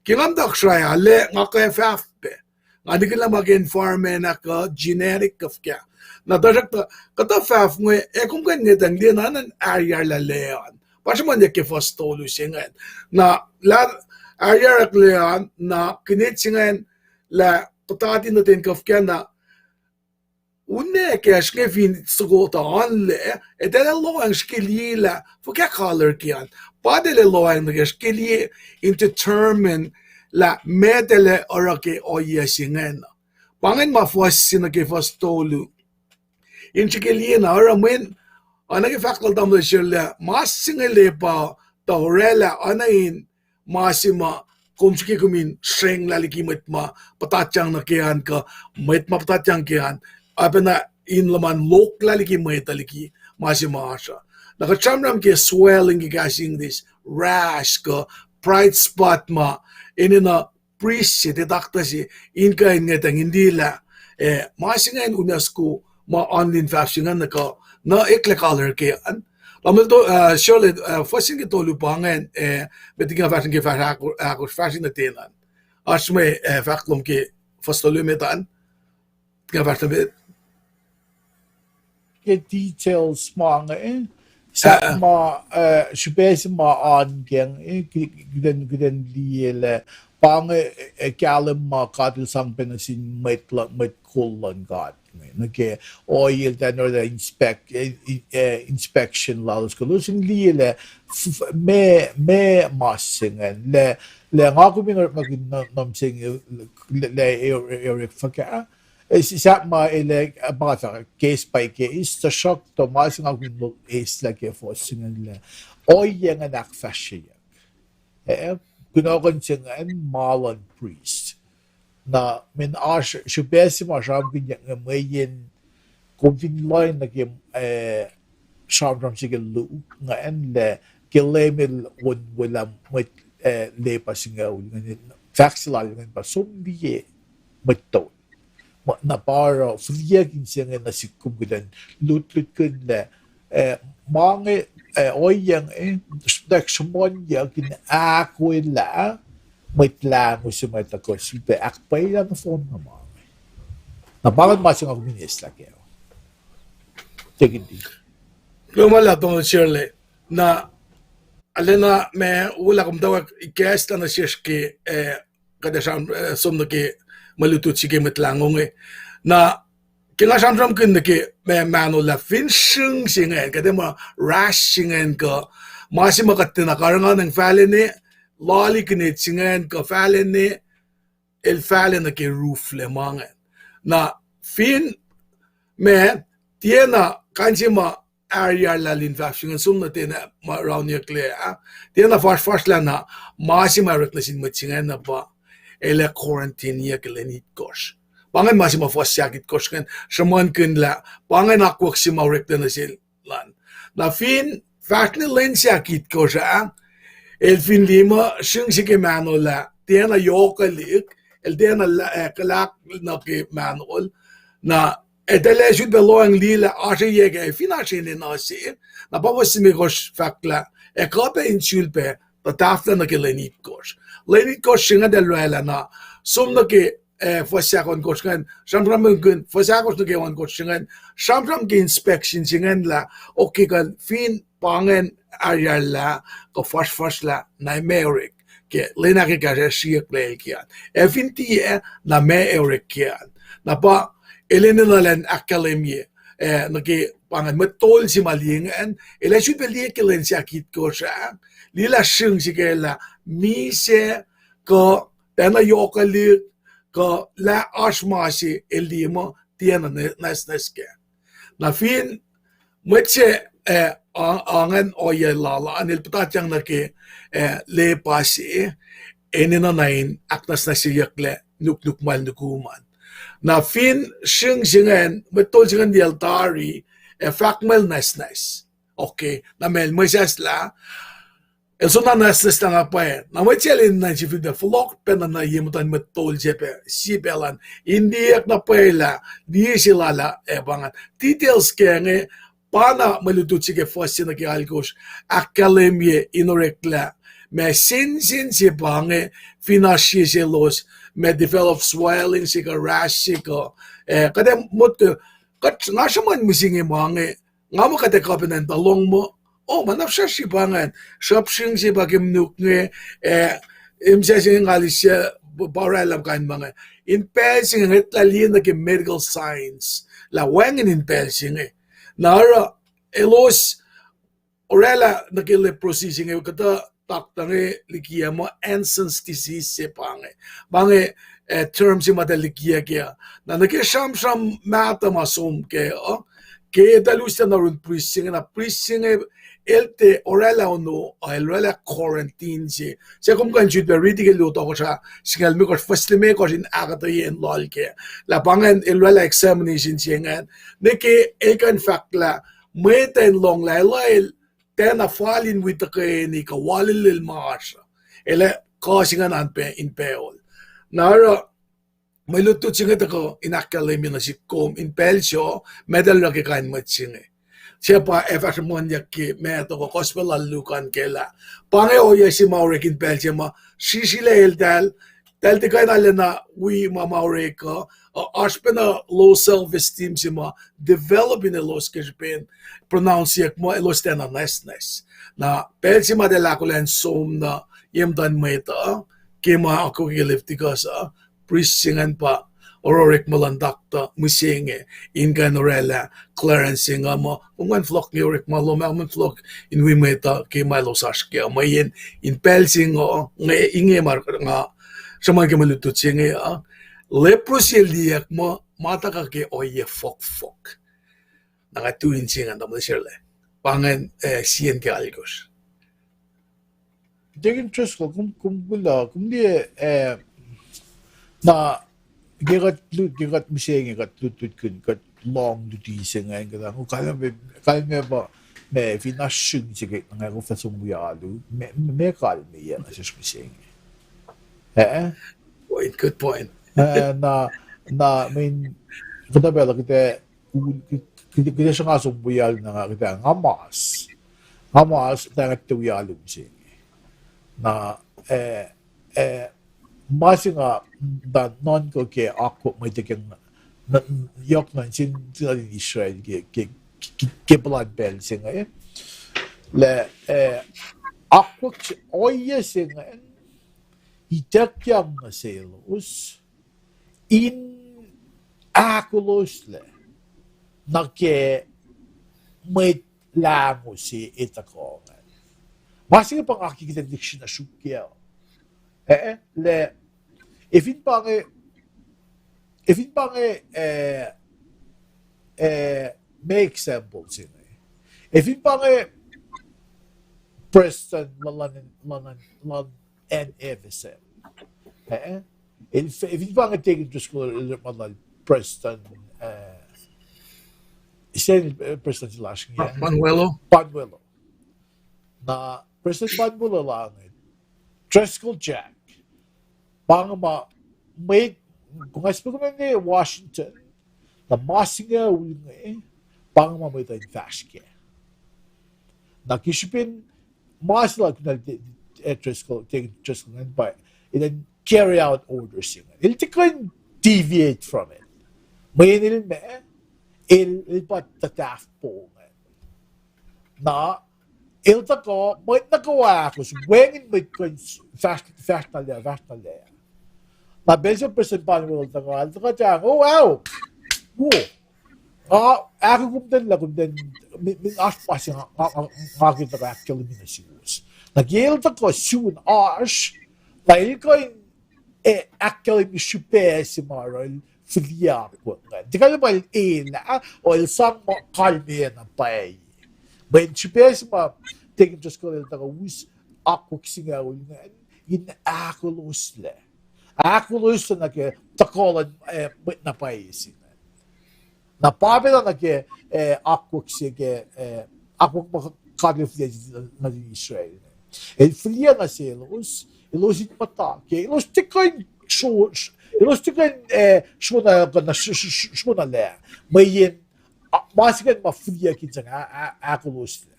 ke nga muhta Kosrae ah, lac nga kuh ac fahf pac. Nga nihkihn lah ma ke environment ah kuh genetic kuh fuhkah. Na tuhsruhktuh, kuhtuh fahf inge, ac kom kuh in ngwetacng liye na in aryarlac lac an. Pa sruhmuhnyuck ke fuhs tolu se ingacn. Na lah aryarlac lac an, na kinet se ingacn lah puhtati nuh ten kuh fuhkah na unakacsr inge fin soko tuh oanlac, eltahl ac lohacng srihke liye lah fuhkah color ke an. Pa eltahl ac lohacng nuh kac srihke liye in determine lah meac eltahl ac oruh ke ohiyac se ingacn. Pa ingacn ma fuhs se nuh ke fuhs tolu. In srihke liye na oruh mweyen, oacna ke fahk lal tamuhlwel Sherle, ma se inge lac pa tuh orwaclah oacna in ma se ma kom srihke kom in srenglah liki mwet ma puhtatyang nuh ke an kuh mwet ma puhtatyang ke an, oacpacna in luhman lohklah liki mwet uh liki ma se ma oasr uh. Na kuht sramsram ke swelling ke kahs English, rash kuh bright spot ma enenuh priest se, tiac taktuh se, in kuh in ngwetacng in liye lah, eh, ma se ingacn unasko ma oan in fahf se ingacn nuh kuh, na eklac color ke an. Tamuhlwel, eh, Sherle, eh, fuhs se nuh ke tolu pa ingacn, eh, met liki nga fahsr nuh ke fahsr ahkosr, fahsr nuh ten an. Oasr mwe, eh, fahk lom ke fuhs tolu met an. Nga fahsr nuh met. Ke details ma inge, eh, sahp ma, eh, srihpac se ma oan ke inge, eh, kuht in, kuht in liye lah pa inge, eh, kahlwem ma God El sang pac nuh sin mwet, mwet kol luhn God inge. Nuh ke ohiyac eltahl in orwaclah inspec-, eh, inspection lalos, kuh elos in liye lah, meac, meac ma se ingacn, lah, lah nga kom in orekmakihn nuh, nuh mihsenge, lah, lah, eh, eh, fuhkah, eh, sahp ma el, eh, pa case by case, tuhsruhktuh ma se nga kom in eslah ke fuhs se ingacn lah ohiyac ingacn ahkfahsryeyuck. Eh, kunohkohn se ingacn ma luhn priest. Na, mweyen oasr srihpac se ma sramsramkihnyuck inge mweyen kom fin lohacng nuh ke, eh, sramsram se ke luo ingacn lah ke Leum El onwelah mwet, eh, lepa singucul ingacn, fahk se lal ingacn pa som liye mwet tol. Na pa oruh fihliyuck in se inge nuh sihk kom kuh in lutlutkihn lah, eh, ma inge, eh, ohiyac inge, eh, srihpac sruhmuhnyuck in ahkolah mwet lahngo se ma tuhkuh sifilpac ahkpwacyelah nohfohn na ma inge. Na pa ingacn ma se nga kom in eslah kac. Take it easy. Kuloh ma luhlahp, Doctor Shirley. Na, arulacna ma wo lah kom tawak ikacslah nuh sesr ke, eh, kuht ac sram, eh, som nuh ke mwe lutlut se ke Mwet Lahngo inge. Na, ke nga sramsramkihn nuh ke ma, mahno lah fin srihng se ingacn, kuht ac muh rash se ingacn kuh ma se ma kuht tiacna karihnganacng fahlacna, lali kinet se ingacn kuh fahlacna, el fahlac nuh ke roof lac ma ingacn. Na fin, ma, tiacna kain se ma aryarlah lin fahsr se ingacn som nuh ten ma rauniyucklac ah, tiacna fasrfasrlah na ma se ma orek nuh sin mwet se ingacn na pa el ac quarantineyuck ke lwen itkohsr. Pa ingacn ma se ma fuhs se ahkitkohsr ingacn sruhmuhnkihn lah pa ingacn akwuck se ma oreklac nuh sel an. Na fin fahsr nuh lwen se ahkitkohsr ah, el fin liye muh srihng se ke mahno lah tiacna yohkwelihk, el tiacna la-, eh, kuhlahk nuh ke mahnol, na eltahl ac sulpac lohacng liye lah oasr eyac ke, fin oasr enenuh se, na pa fuhs limekohsr fahk lah ac kuh pac in sulpac tuh tahfwelah nuh ke lwen itkohsr. Lwen itkohsr se ingacn eltahl orwaclah na som nuh ke, eh, fuhs ahkohnkohsr ingacn, sramsramkihn fuhs ahkosr nuh ke ohnkohsr se ingacn, sramsram ke inspection se ingacn lah, okay, kuh fin pa ingacn aryarlah, kuh fasrfasrlah, na ma orek ke lwen ahkosr ah sriyucklac el ke an. Ac fin tiac, na ma orek ke an. Na pa el enenuh elan ahkkahlwemye, eh, nuh ke pa ingacn mwet tol se ma liye ingacn, el ac sulpac liye ke lwen se ahkitkohsr ah, liye lah srihng se ke lah misac, kuh tiacna yohkwelihk, kuh lah oasr ma se el liye muh tiacna nwacsnwacs kac. Na fin mwet se, eh, a-, angacn ohiyac lal an, el puhtatyang nuh ke, eh, lepa se, enenuh na in ahknwacsnwacsyeyucklac nuknuk ma el nukum an. Na fin srihng se ingacn, mwet tol se ingacn liyacl tari, ac fahk muh el nwacsnwacs. Okay, na ma el mwesahslah, el soenna nwacsnwacslah na pwacye. Na mwet se el enenuh in sifilpac fohlohk pacna nuh ye muhtuhn mwet tol se pac, sie pacl an, in liyeyuck na pwacye lah liye se lal ah ac pa ingacn. Details ke inge, pa na mwe lutlut se ke fuhs se nuh ke alkosr ahkkahlwemye in oreklac ma sensen se pa inge, fin oasr sie selos ma develop swelling se kuh rash se kuh, eh, kuht ac motko, kuht, nga sruhmuhn mihsenge ma inge, nga muh kuht ac kuh pacna in tuh lohng muh, oh, ma na fihsracsr se pa ingacn, sruhp srihng se pa ke nuknuk inge, eh, emsac se inge nga liye, pa orwaclah kain ma inge. In pacl se inge ngwetlah liye nuh ke medical science lah wacngihn in pacl se inge. Na oruh elos orwaclah nuh ke leprosy se inge, kuhtuh taktuh inge likiyuc muh Hansen's disease se pa inge. Pa inge, eh, term se ma eltahl likiyuc kac. Na nuh ke sramsram mahtuh ma som kac uh, ke eltahl us tuh na oruh in priest se inge, na priest se inge el tiac orwaclah ono, uh, el orwaclah quarantine se. Se kom kuh in sifilpac riti ke Luo tohkohsrah singucul limekohsr, fuhs limekohsr in ahkuhtweyac in loal kac. Lah pa ingacn el orwaclah examination se ingacn, nuh ke el kuh in fahk lah mwet uh in lohng lah el, el tiacna fal in wi tuhkweni kuh walilel ma oasr uh. El ac kuh se ingacn an pac in pacl. Na oruh mwe lutlut se inge tuhkuh in ahkkahlwemye nuh sihk kom in pacl se uh, ma eltahl oruh ke kain mwet se inge. Se pa ac fahsr muhnyuck ke ma tuhkuh gospel lal Luke an ke lah, pa inge ohiyac se ma orek in pacl se ma srisrilac eltahl, eltahl tiac kuh in arulacna wi ma ma orek uh, uh, oasr pacna low self-esteem se ma develop in elos ke srihpen pronounce-iyuck muh elos tiacna nwacsnwacs. Na pacl se ma eltahl ahkolah in som nuh ye muhtuhn mwet uh, ke ma akwuck ke Leviticus uh, priest se ingacn pa orekma luhn taktuh mihsenge in kuh in orwaclah clearance se inge muh, kom kuh in fohlohk nuh orekma lom ah, kom in fohlohk in wi mwet uh ke ma elos oasr kac uh. Mweyen in pacl se inge, inge ma nga sruhmuhn ke mwe lutlut se inge uh, leprosy el liyeyuck muh ma tuhkuh ke ohiyac fohkfohk. Na nga tu in se ingacn tamuhlwel Sharla. Pa ingacn, eh, sie ke alkosr. Deacon Driscoll, kom, kom kuloh, kom liye, eh, na ke kuht lut, ke kuht mihsenge kuht lutlutkihn, kuht lohng luti se ingacn, kuht, kalmac, kalmac pa, ma fin oasr srihng se ke, nga kom fah som wi alu, ma, ma kalmeyac nuh sesr mihsenge. Eh? Point, good point. Eh, na, na, I mean, kuhtuh pacl uh kuht ac, kuht ac sruhnga som wi alu na nga kuht ac, nga mas. Nga mas, tuh nga tiac wi alu mihsenge. Na, eh, eh, ma se nga, tuh nuhnkuh ke akwuck ma ituckyang, yohk nuh sin, sin nuhtin Israel ke, ke, ke, ke puhlan pacl se inge. Lah, eh, akwuck se, ohiyac se ingacn, ituckyang nuh selos in ahkoloslac nuh ke Mwet Lahngo se etuh kuh ingacn. Ma se inge pa nga ke kuht ac lihksreni sruok kac. Eh, lah, efin pa inge, efin pa inge, eh, eh, me example se inge. Efin pa inge prestuhn luhn, luhn, luhn N F S M. Eh, el, efin pa inge Deacon Driscoll el ma lal prestuhn, eh, sel, eh, prestuhn se lasr inge, Panuelo. Panuelo. Na prestuhn Panuelo la inge, Driscoll Jack. Pa inge ma mwet, nga spe kom in Washington, na ma singucul inge, pa inge ma mwet uh in fahsr kac. Na ke srihpen ma se lal Kunal, eh, Driscoll, Deacon Driscoll ingacn pa, el in carry out orders se inge. El tiac kuh in deviate from it. Mweyen el ma, el, el pa tuhtahf po inge. Na, el tuhkuh, mwet nuh kwewa ahkos, wacngihn mwet kuh in fahsr, fahsr na lac, fahsr na lac. Na pacl se prestuhn Panuelo el tuhkuh, el tuhkuh ta, oh, wow, wo. Nga ahkoo kom ten lah kom ten, min, min oasr ma se nga, nga, nga, nga ke tuhkuh ahkkahlwemye nuh suwos. Na ke el tuhkuh sun oasr, na el kuh in, eh, ahkkahlwemye srihpac se ma oruh el fihliyac akwuck ingacn. Tiac kalmac el elah, o el sang ma kalmeyac na pwacye. Mweyen srihpac se ma Deacon Driscoll el tuhkuh us akwuck singucul ingacn, in ahkoloslac. Ahkoloslac nuh ke tuhkuh luhn, eh, mwet na pwacye se ingacn. Na pa pacna nuh ke, eh, akwuck se ke, eh, akwuck ma God El fihliyac nuh sin Israel. El fihliyac nuh selos, elos in muhta ke, elos tiac kuh in sro-, elos tiac kuh in, eh, srona, kuh na sr-, sr-, sr-, srona lac. Mweyen, a, ma se ingacn ma fihliyac kihn sang a, a, ahkoloslac.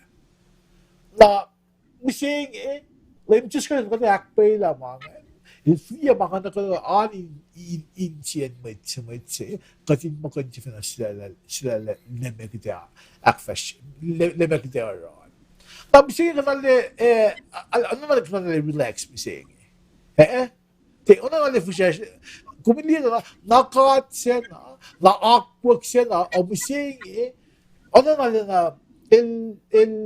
Na, mihsenge, Leum Jisus Kraist el kuh in ahkpwacyelah ma ingacn. El fihliyac ma ingacn, kuh in, in, insiyacn mwet se, mwet se, kuht in muh kuh in sifacna sulaclah, sulaclah, lemakita, ahkfahsr, le-, lemakita oruh an. Na mihsenge kuht arlac, eh, a, a, a, kuht arlac relax mihsenge. Eh, eh? Tiac, oacna arlac fihsracsr, kom in liye na, na God se na, na akwuck se na, o mihsenge, oacna arlac na, el, el,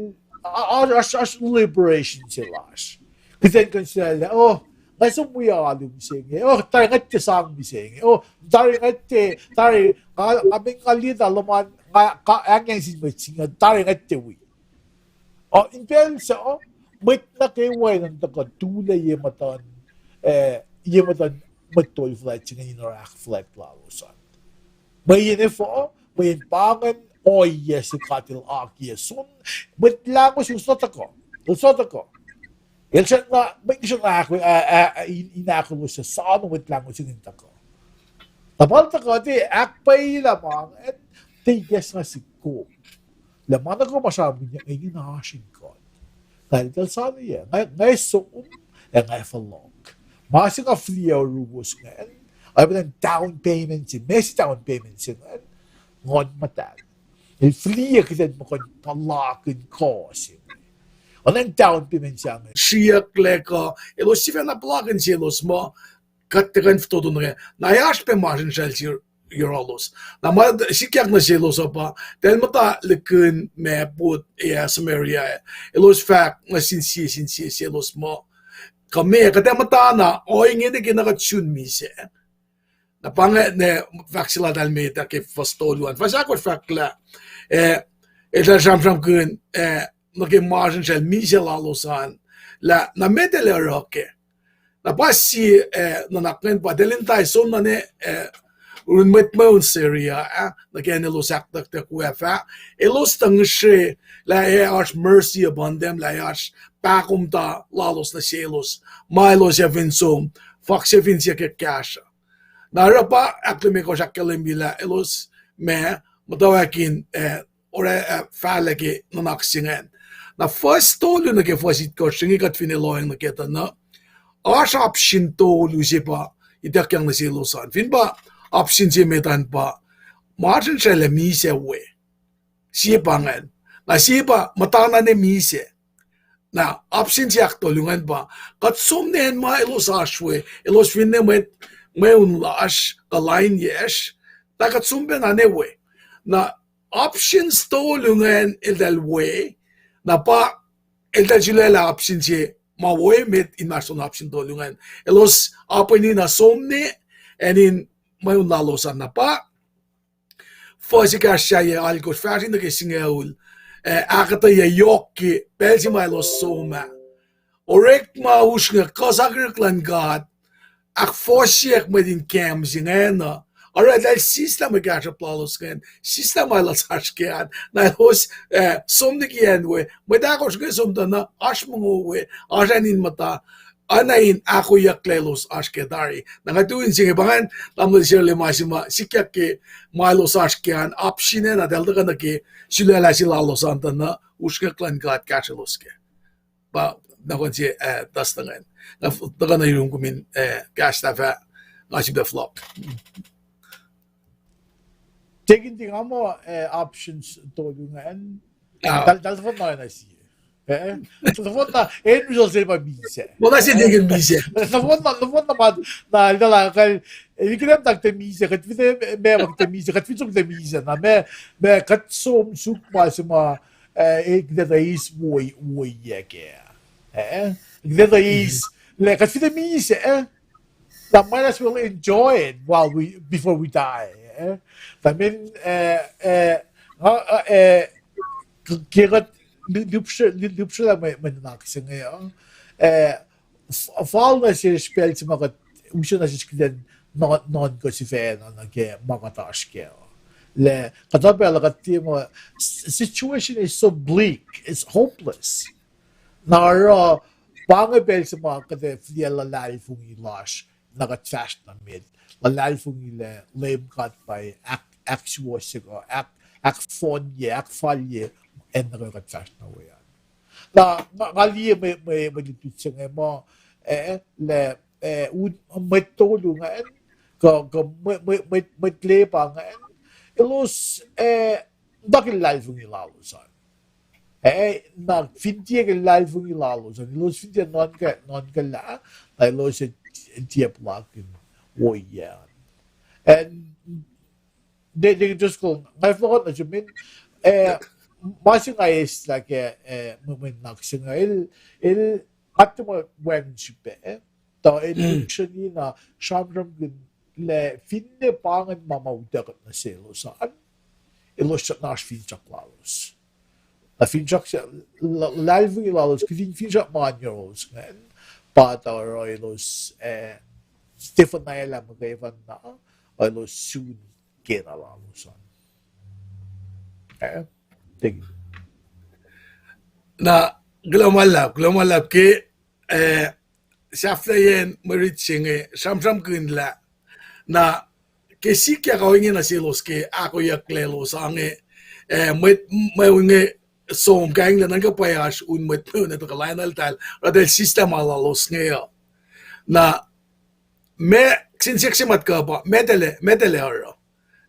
a, a, oasr, oasr liberation se lasr. Kuht in kuh in sulaclah, oh, nga som wi alu mihsenge, oh, tari nga tiac sang mihsenge, oh, tari nga tiac, tari, nga, nga, nga liye na luhman, nga, ka, ahngahng sin mwet se inge, tari nga tiac wi. O, in pacl se, o, mwet nuh kwewa in tuhkuh tulac ye muhtuhn, eh, ye muhtuhn mwet tol fuhlwact se inge in oruh ahkfuhlwact lalos an. Mweyen efuh, mweyen pa ingacn ohiyac se God El akiyac sun, mwet lahngo se el suc tuhkuh, el suc tuhkuh. El srackna, mwet srackna ahko-, a, a, a, in, in ahkoloslac, soano mwet lahngo se inge in tuhkuh. Na pa el tuhkuh tiac ahkpwacyelah ma ingacn, tiac ikacslah sihk kom. Lah ma nuh kwewa ma sramsramkihn inge na oasr in God. Na eltahl soano yac, nga, nga som, ac nga fohlohk. Ma se nga fihliyac yuruwos ingacn, oacyacpac down payment se, ma se down payment se ingacn, Nguhn Muhtahl. El fihliyac kuht in muh kuh in puhlakihn kuh se inge. Oacna down payment se inge. Sriyucklac kuh, elos sifacna puhlakihn selos muh, kuht tiac kuh in fototo nuh kac. Na oasr pac masrinsral se yohrohlos. Na ma sikyak nuh selos uh pa, eltahl muhta likihn ma put ac Samaria. Elos fahk nuh sin sie sin sie selos muh, kuh meac, kuht ac muhta na, ohinge nuh ke na kuht sun misac. Na pa inge na fahk se laltahl met ah ke fuhs tolu an. Fuhs ahkosr fahk lah, eh, eltahl sramsramkihn, eh, nuh ke masrinsral misac lalos an, lah na meac eltahl oruh kac. Na pa sie, eh, nuhnak ingacn pa eltahl in tiac som nuh ne, eh, yurin mwet mweun Syria ah, nuh ke acn elos ahktucktuck we ah, elos tuh ngihsre lah ac oasr mercy upon them, lah ac oasr pahkomuhta lalos nuh selos, ma elos ac fin som, fahk se fin sie ke kahsruh. Na oruh pa ahklimekohsr ahkkahlwemye lah elos ma muhtwacwacack in, eh, oruh, eh, fahlac ke nuhnak se ingacn. Na fuhs tolu nuh ke fuhs itkohsr se inge kuht fin ac lohacng nuh kac tuh na, oasr option tolu se pa ituckyang nuh selos an. Fin pa option se met an pa, masrinsral ac misac we. Sie pa ingacn. Na sie pa muhta na ne misac. Na option se ahktolu ingacn pa, kuht som ne acn ma elos oasr we, elos finne mwet mweun lasr, kuh lainyacsr, na kuht som pac na ne we. Na options tolu ingacn eltahl we, na pa eltahl sulaclah option se ma wo emet in mahsrlon option tolu ingacn. Elos apwacni na som ne, acn in mweun lalos an na pa fuhs ekahsr sahyac alkosr fahsr nuh ke singucul, eh, ahkuhtweyac yohk ke pacl se ma elos som ah. Orekma usrnguck kuh sakihrihk luhn God, ahkfohsyeack mwet in kam se ingacn uh. Oruh eltahl sislah mwe kahsruhp lalos ingacn, sislah ma elos oasr ke an, na elos, eh, som liki acn we, mwet ahkosr inge som tuh na oasr mongo we, oasr acn in muhta, oacna in ahkoeyucklac elos oasr ke tari. Na nga tu in se inge pa ingacn, tamuhlwel Shirley, ma se ma sikyak ke ma elos oasr ke an, option na eltahl tuhkuh nuh ke sulaclah se lalos an tuh na usrnguck luhn God kahsrwelos kac. Pa, na kuh in se, eh, tuh stuh ingacn. Na f-, tuhkuh nuh yurum kom in, eh, kahslah fah, nga sifilpac fohlohk. Tekin ting amo, eh, options tolu ingacn. Ah. Tal, tal nohfohn na oacna sie. Eh? Tal nohfohn na, end result se pa misac. Mona se tekin misac. Nohfohn na, nohfohn na ma, na, na, na, kal, eh, liki na tak te misac, kuht fin, eh, ma, ma te misac, kuht fin som te misac, na ma, ma kuht som suk ma se ma, eh, eh, kuht etuh eis wo, woiyac kac. Eh? Kuht etuh eis, lah kuht fin te misac, eh? That might as well enjoy it while we, before we die. Eh? That mean, eh, eh, nga, eh, eh, ke, ke kuht li-, lihpsre-, li-, lihpsrelah mwe, mwe nuhnak se inge, uh, eh, f-, fal nuh sesr pacl se ma kuht, use nuh sesr kuht in nuhn-, nuhnkuh sifacna nuh ke ma kuht oasr kac. Lah, kuhtuh pacl kuht tiac muh, s-, situation is so bleak, it's hopeless. Na oruh, pa inge pacl se ma kuht ac fihliyac luhlahlfongi lasr, na kuht fahsr nuh met, luhlahlfongi lah Leum God pa ahk-, ahksuwohsye kuh, ahk-, ahkfohnye, ahkfalye, acn nuh kwewa kuht fahsr nuh we an. Na, nga, nga liye mwe, mwe, mwe lutlut se inge muh, eh, lah, eh, un mwet tolu ingacn, kuh, kuh mwe, mwe, mwe, mwet lepa ingacn, elos, eh, tuhkuh luhlahlfongi lalos an. Eh, na fin tiac ke luhlahlfongi lalos an, elos fin tiac nuhnkuh, nuhnkuhlah, na elos ac tiac puhlakihn ohiyac an. And they, they just go, nga fohlohk nuh sum in, eh, ma se nga eslah ke, eh, mwe, mwe nuhnak se inge, el, el, nga tiac muh wacngihn srihpac, eh, tuh el lihksreni na sramsramkihn lah finne pa ingacn ma ma utuckuh nuh selos an, elos na oasr finsrak lalos. Na finsrak se, la-, luhlahlfongi lalos, kihtin finsrak ma oan yohrohlos ingacn, pa tuh oruh elos, eh, tiac fuhnuhlah muhkwena, elos sun kena lalos an. Eh, thank you. Na, kuloh ma luhlahp, kuloh ma luhlahp ke, eh, sahflahiyacn mwe rit se inge, sramsramkihn lah, na, ke sikyak ohinge nuh selos ke ahkoeyucklac lalos ange, eh, mwet, mweun inge som kainglac nuhnkuh pwacye oasr un mwet mweun ac tuhkuh lainuhltahl, oruh eltahl sislah ma lalos inge uh. Na, ma, kihsen siyuck se ma tuhkuh pa, ma eltahl, ma eltahl oruh.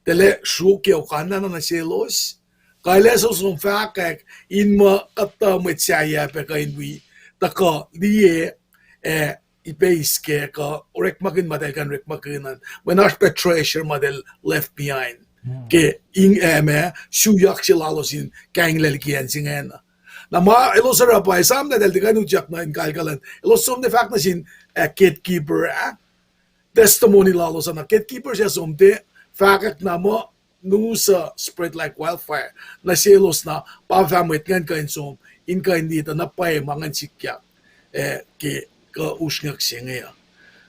Eltahl sruok ke okanna nuh selos. Kuh eltahl som fahkwack in muh kuhtuh mwet sahyac pac kuh in wi, tuhkuh liye, eh, ipeis kac kuh orekmakihn ma eltahl kuh in orekmakihn an. Mweyen oasr pac treasure ma eltahl left behind. Ke in, eh, ma, siyuck se lalos in kainglac liki acn se ingacn. Na ma elos oruh pa esam na eltahl tiac kuh in utyak nuh in kalkal an. Elos som nuh fahk nuh sin, eh, gatekeeper ah, testimony lalos an. Na gatekeeper se som tiac fahkwack na muh news uh spread like wildfire nuh selos na pa fah mwet ingacn kuh in som in kuh in liye tuh na pwacye ma ingacn sikyak, eh, ke kuh usrnguck se inge uh.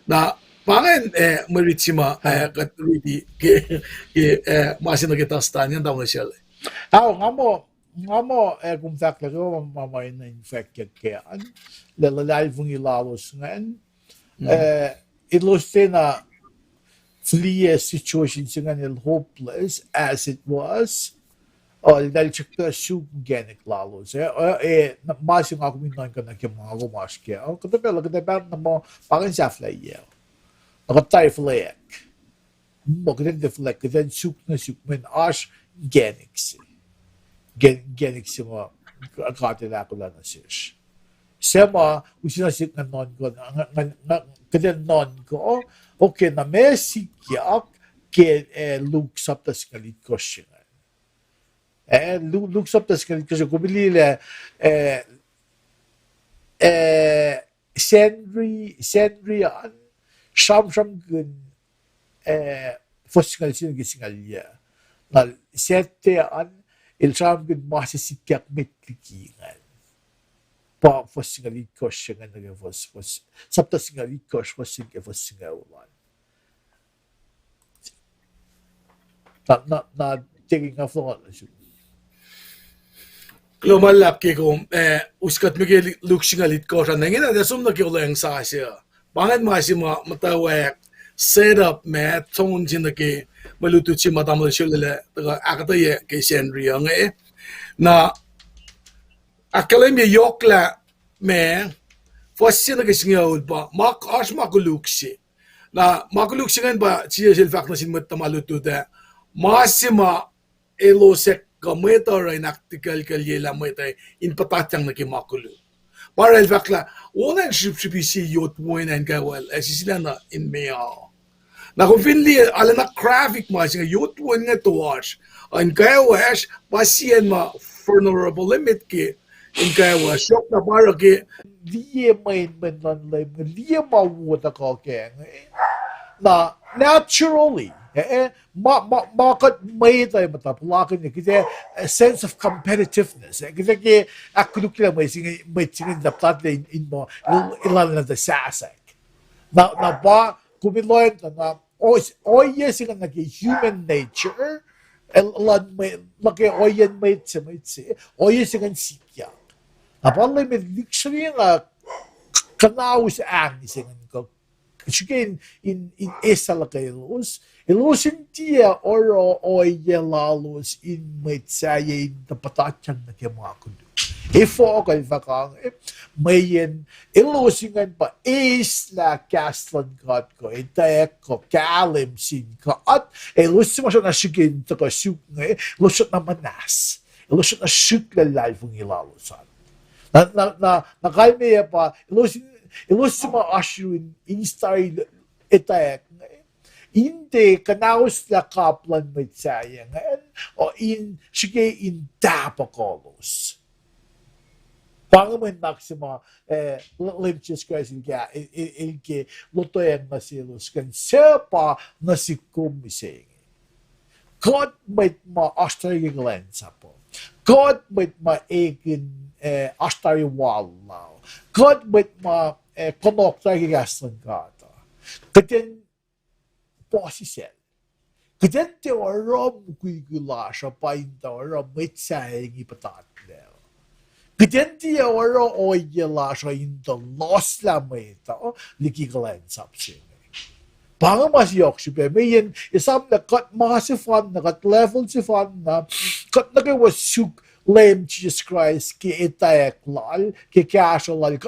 Na pa ingacn, eh, mwe rit se ma, eh, kuht riti ke, ke, eh, ma se nuh ke tuhstan ingacn, tamuhlwel Shirley. Ao, nga muh, nga muh, eh, kom fahk lah ke ma, ma, ma in fahkyak ke an, lah luhlahlfongi lalos ingacn, eh, elos tiacna fihliyac situation se ingacn el hopeless as it was, uh, eltahl srackna suk inkacnek lalos, eh, uh, eh, na, ma se nga kom in nuhnkuh nuh ke ma nga kom oasr kac, uh, kuhtuh pacl, kuhtuh pacl na muh pa ingacn sahflahiyac. Na kuht tiac fuhlweack. Muh kuht in tiac fuhlweack, kuht in suk nuh suk, mweyen oasr inkacnek se. Inkacnek se ma God El ahkolah nuh sesr. Suc ma, use na sihk nga nuhnkuh, nga, nga, nga, kuht in nuhnkuh, okay, na ma sikyak ke, eh, Luke sapta singucul itkohsr ingacn. Eh, Lu-, Luke sapta singucul itkohsr, kom liye lah, eh, eh, Sacnri, Sacnri an, sramsramkihn, eh, fuhs singucul sie nuh ke singucul yuc. Na Saturday an, el sramsramkihn ma se sikyak met liki ingacn. Pa fuhs singucul itkohsr se ingacn nuh ke fuhs, fuhs, sapta singucul itkohsr fuhs se nuh ke fuhs singucul an. Na, na, na, taking off the one. Kuloh ma luhlahp ke kom, eh, us kuht me ke Luk singucul itkohsr an, ingena ac som nuh ke olweacng sasuc. Pa ingacn ma se ma muhtwacwacack set up ma tone se nuh ke mwe lutlut se ma tamuhlwel Sholele tuhkuh ahkuhtweyac ke Sacnri inge. Na ahkkahlwemye yohk lah ma fuhs se nuh ke singucul pa ma, oasr ma koluk se. Na ma koluk se ingacn pa Jisus el fahk nuh sin mwet tuhma lutlut ah, ma se ma elos ac kuh mwet uh oruh in ahktikulkuhlyelah mwet uh in puhtatyang nuh ke ma koluk. Pa oruh el fahk lah, wona in srihpsrihpi sie yot wo in an kacwal ac sisilah nuh in meoa. Na kom fin liye arulacna graphic ma se inge, yot wo inge toasr, in kacwacsr, pa sie acn ma vulnerable emet ke in kacwacsr, yohk na pa oruh ke liye mwenmwen luhn Leum, liye ma wo tuhkuh kac inge. Na naturally, eh, eh, ma, ma, ma kuht mwet uh muhta puhlakihn kuht ac, a sense of competitiveness, eh, kuht ac ke ahkkolukyelah mwet se inge, mwet se inge in puhtatlac in, in muh, el, el arulacna tuh sasuc. Na, na pa, kom in lohacng tuh na, ohiyac se inge nuh ke human nature, el, luhn mwe-, nuh ke ohiyacn mwet se, mwet se, ohiyac se ingacn sikyak. Na pa Leum el lihksreni na kuhnaus ahng se ingacn kuh srihke in, in, in esaluhkwelos. Elos in tiac oruh ohiyac lalos in mwet sahyac in tuh puhtatyang nuh ke ma koluk. Efuh kuh el fahk ange, mweyen elos ingacn pa eislah kahs luhn God kuh etwacack kuh kahlwem sin God. Elos se ma srackna srihke in tuhkuh suk inge, elos srackna muhnahs. Elos srackna srihk luhlahlfongi lalos an. Na, na, na, na kalmeyac pa, elos, elos se ma oasr yurin in style etwacack inge, in tiac kuhnahoslah kap luhn mwet sahyac ingacn, uh, in srihke in tahpuhkohlos. Pa inge mwe nuhnak se ma, eh, L-, Leum Jisus Kraist el ke, el, el, el ke lotweacng nuh selos ingacn, suc pa nuh sihk kom mihsenge. Kuht mwet ma oasr tari ke kuhlwacnsap uh. Kuht mwet ma ekihn, eh, oasr tari wal uh. Kuht mwet ma, eh, kunohkohn tari ke kahs luhn God uh. Kuht in puhsisacl sel. Kuht in tiac oruh mukwikwi lasr uh pa in tuh oruh mwet sahyac inge puhtatlac. Kuht in tiac oruh ohiyac lasr uh in tuh lohslah mwet uh liki kuhlwacnsap se inge. Pa inge ma se yohk srihpac, mweyen esam lah kuht ma sefanna, kuht level sefanna, kuht nuh kwewa suk Leum Jisus Kraist ke etwacack lal, ke kahsruh lal,